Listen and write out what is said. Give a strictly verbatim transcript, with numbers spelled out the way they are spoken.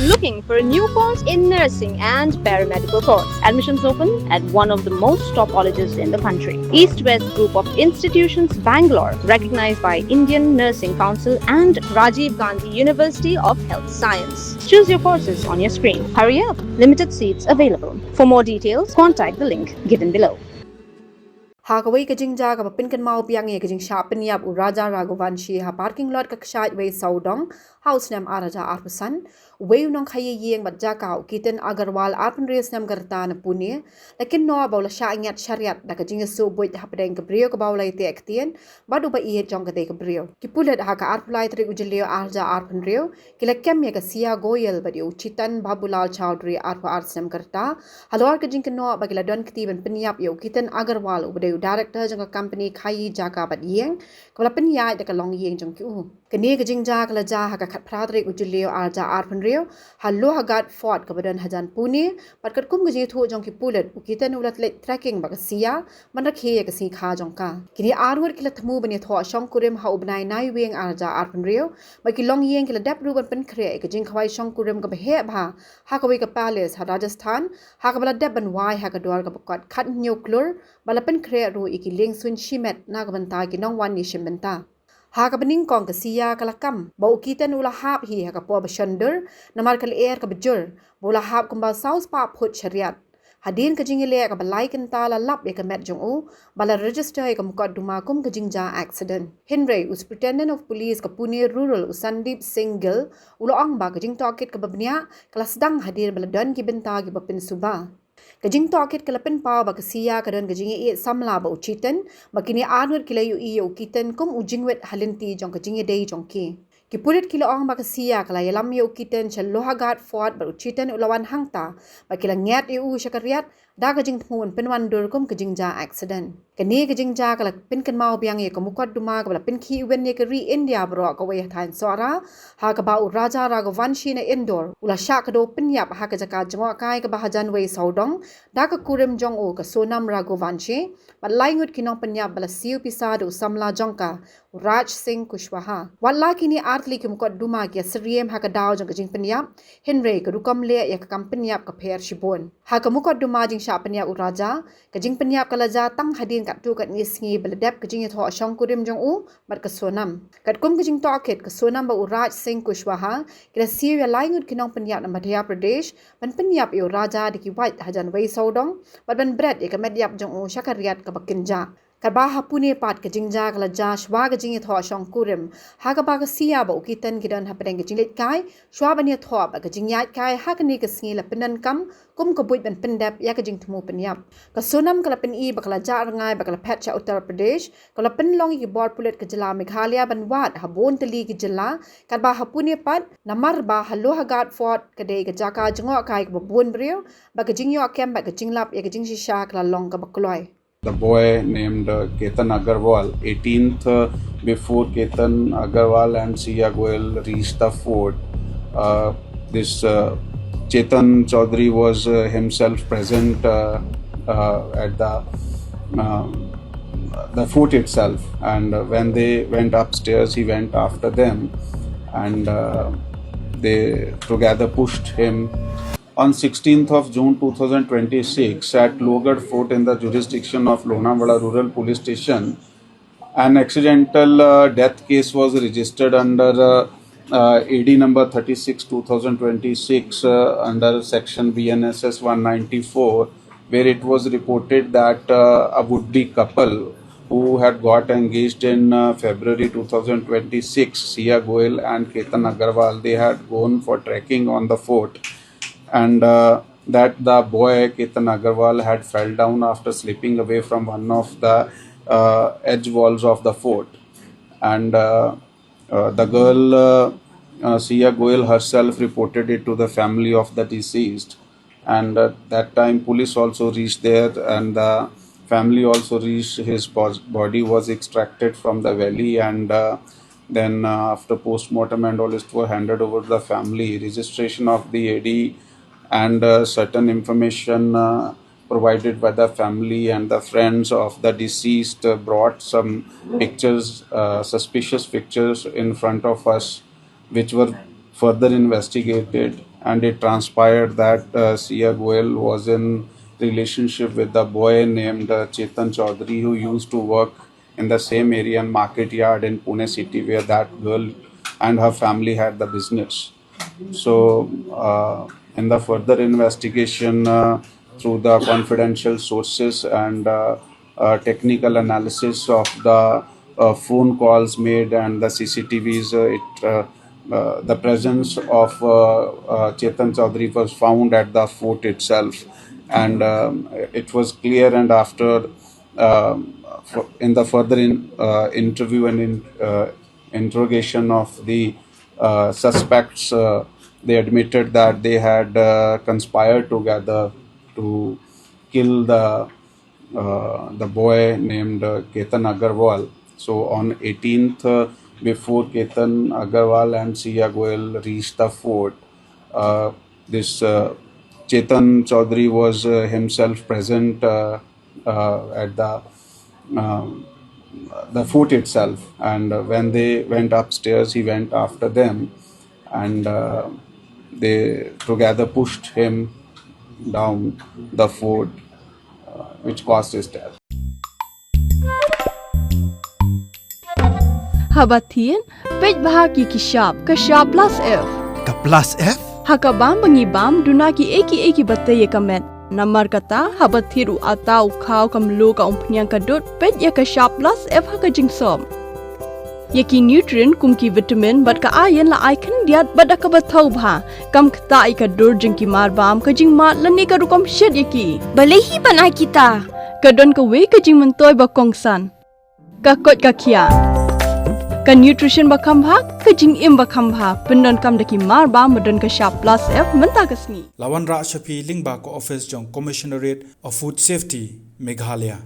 Looking for a new course in nursing and paramedical course? Admissions open at one of the most top colleges in the country. East West Group of Institutions, Bangalore, recognized by Indian Nursing Council and Rajiv Gandhi University of Health Science. Choose your courses on your screen. Hurry up, limited seats available. For more details, contact the link given below. Ha kawei ka jingjia kaba pynkynmaw biang ïa ka jingshah pynïap u Raja Raghuvanshi ha parking lot ka kshaid wei sawdong ha u snem ar hajar arphew san, uwei u nongkhaïi ïing bad jaka u Ketan Agarwal arphew hynriew snem ka rta na Pune, la kynnoh ba u la shah ngiat shariat da ka jingïasoh buit hapdeng ka briew kaba u la ïateh ktien bad uba ïeit jong katei ka briew. Ki pulit ha ka arphew lai tarik u Jylliew ar hajar arphew hynriew ki la kem ïa ka Siya Goyal bad ïa u Chetan Babulal Chowdhury arphew ar snem ka rta halor ka jingkynnoh ba ki la don kti ban pynïap ïa u Ketan Agarwal uba dei u director jong ka company khaïi jaka bad ïing kaba la pynïaid da ka longïing jong ki u. Kane ka jingjia ka la jia ha ka khatphra tarik u Jylliew ar hajar arphew hynriew ha Lohagarh Fort kaba don hajan Pune, bad katkum ka jingïathuh jong ki pulit, u Ketan u la leit trekking bad ka Siya ban rakhe ïa ka sngi kha jong ka. Kine arngut ki la thmu ban ïathoh shongkurim ha u bnai Naiwieng ar hajar arphew hynriew, bad ki longïing ki la dep ruh ban pynkhreh ïa ka jingkhawai shongkurim kaba heh bha ha kawei ka palace ha Rajasthan, ha kaba la dep ban wai ha ka dor kaba kot khathynñiew klur, bad la pynkhreh ruh ïa ki liengsuiñ shimet na ka bynta ki nongwan ïashim bynta. Ha kaba nyngkong ka Siya ka la kam ba u Ketan u la hap hi ha ka por ba shon dur, namar ka lyer kaba jur, ba u la hap kumba saw spah phut shariat. Hadien ka jingïaleh kaba lai kynta la lap ïa ka met jong u, bad la register ïa ka mukotduma kum ka jingjia accident. Hynrei u Superintendent of Police ka Pune Rural u Sandeep Singh Gill u la ong ba ka jingtohkit kaba bniah ka la sdang hadien ba la don ki bynta kiba pynsuba. Ka jingtohkit ka la pynpaw ba ka Siya ka don ka jingïaieit samla bad u Chetan, bad kine arngut ki la ïohi ïa u Ketan kum u jingwit ha lynti jong ka jingïadei jong ki. Ki pulit ki la ong ba ka Siya ka la ïalam ïa u Ketan sha Lohagarh Fort bad u Chetan u la wan hangta, bad ki la ngiat ïa u sha ka riat da ka jingthmu ban pynwandur kum ka jingjia accident. Kane ka jingjia ka la pynkynmaw biang ïa ka mukotduma kaba la pynkhih win ïa ka ri India baroh kawei ha thaiñ Sohra, ha kaba u Raja Raghuvanshi na Indore u la shah kdew pynïap ha ka jaka jngohkai kaba hajan wei sawdong da ka kurim jong u ka Sonam Raghuvanshi, bad lai ngut ki nongpynïap ba la siew pisa da u samla jong ka, u Raj Singh Kushwaha. Wat la kine artylli ki mukotduma ki ïasyriem ha ka daw jong ka jingpynïap, hynrei ka rukom leh ïa ka kam pynïap ka pher shibun. Ha ka mukotduma jingshah pynïap u Raja, ka jingpynïap ka la jia tang hadien katto katne sngi ba la dep ka jingïathoh shongkurim jong u bad ka Sonam. Katkum ka jingtohkit, ka Sonam bad u Raj Singh Kushwaha ki la siew ïa lai ngut ki nongpynïap na Madhya Pradesh ban pynïap ïa u Raja da ki wait hajan wei sawdong, bad ban bret ïa ka met ïap jong u sha ka riat kaba kynjah. Katba ha Pune pat ka jingjia ka la jia shwa ka jingïathoh shongkurim, ha kaba ka Siya bad u Ketan ki don hapdeng ka jingleit kai shwa ban ïathoh bad ka jingïaid kai ha kane ka sngi la pyndonkam kum ka buit ban pyndep ïa ka jingthmu pynïap. Ka Sonam ka la pyni ba ka la jah rngai bad ka la phet sha Uttar Pradesh, ka la pynlong ïa ki bor pulit ka jylla Meghalaya ban wad ha bun tylli ki jylla, katba ha Pune pat, namar ba ha Lohagarh Fort ka dei ka jaka jngohkai kaba bun briew, bad ka jingïoh kem bad ka jinglap ïa ka jingshisha ka la long kaba kloi. The boy named uh, Ketan Agarwal, eighteenth, uh, before Ketan Agarwal and Siya Goyal reached the fort. Uh, this uh, Chetan Chaudhary was uh, himself present uh, uh, at the uh, the fort itself, and uh, when they went upstairs, he went after them, and uh, they together pushed him. On sixteenth of June two thousand twenty-six, at Lohagarh Fort in the jurisdiction of Lonawala Rural Police Station, an accidental uh, death case was registered under uh, uh, A D number thirty-six two thousand twenty-six, uh, under section B N S S one ninety-four, where it was reported that uh, a would-be couple who had got engaged in uh, February two thousand twenty-six, Siya Goyal and Ketan Agarwal, they had gone for trekking on the fort, and uh, that the boy Ketan Agarwal had fell down after slipping away from one of the uh, edge walls of the fort, and uh, uh, the girl uh, uh, Siya Goyal herself reported it to the family of the deceased, and at that time police also reached there, and the family also reached. His bos- body was extracted from the valley, and uh, then uh, after post-mortem and all, it was handed over to the family. Registration of the A D and uh, certain information uh, provided by the family and the friends of the deceased uh, brought some pictures, uh, suspicious pictures in front of us, which were further investigated. And it transpired that uh, Siya Goel was in relationship with the boy named uh, Chetan Chaudhary, who used to work in the same area in market yard in Pune city where that girl and her family had the business. So, uh, in the further investigation, uh, through the confidential sources and uh, uh, technical analysis of the uh, phone calls made and the C C T Vs, uh, it, uh, uh, the presence of uh, uh, Chetan Chaudhary was found at the fort itself, and um, it was clear. And after, um, for, in the further in, uh, interview and in, uh, interrogation of the uh, suspects, uh, they admitted that they had uh, conspired together to kill the uh, the boy named uh, Ketan Agarwal. So on eighteenth, uh, before Ketan Agarwal and Siya Goel reached the fort, uh, this uh, Chetan Chaudhary was uh, himself present uh, uh, at the um, the fort itself. And uh, when they went upstairs, he went after them, and uh, they together pushed him down the fort, uh, which caused his death. Haba thied, peit bha ki ki shap, ka shap plus F. Ka plus F? Ha ka bam ba ngi bam, duna ki eki eki ba tei ïa ka met. Namar kata, haba thied u ata u khaw ka mluh ka umphniang ka dud, peit ïa ka shap plus F ha ka jingsop. Ïa ki nutrient kum ki vitamin bad ka iron la ai khyndiat bad da kaba thaw bha. Kam ktah ïa ka dur jong ki mar bam, ka jingmad lane ka rukom shet ïa ki. Balei hi ban ai kita? Ka don kawei ka jingmyntoi ba kongsan. Ka koit ka khiah. Ka nutrition ba kham bha, ka jingim ba kham bha. Pyndonkam da ki mar bam ba don ka shap plus F mynta ka sngi. La wanrah sha phi lyngba ka office jong Commissionerate of Food Safety, Meghalaya.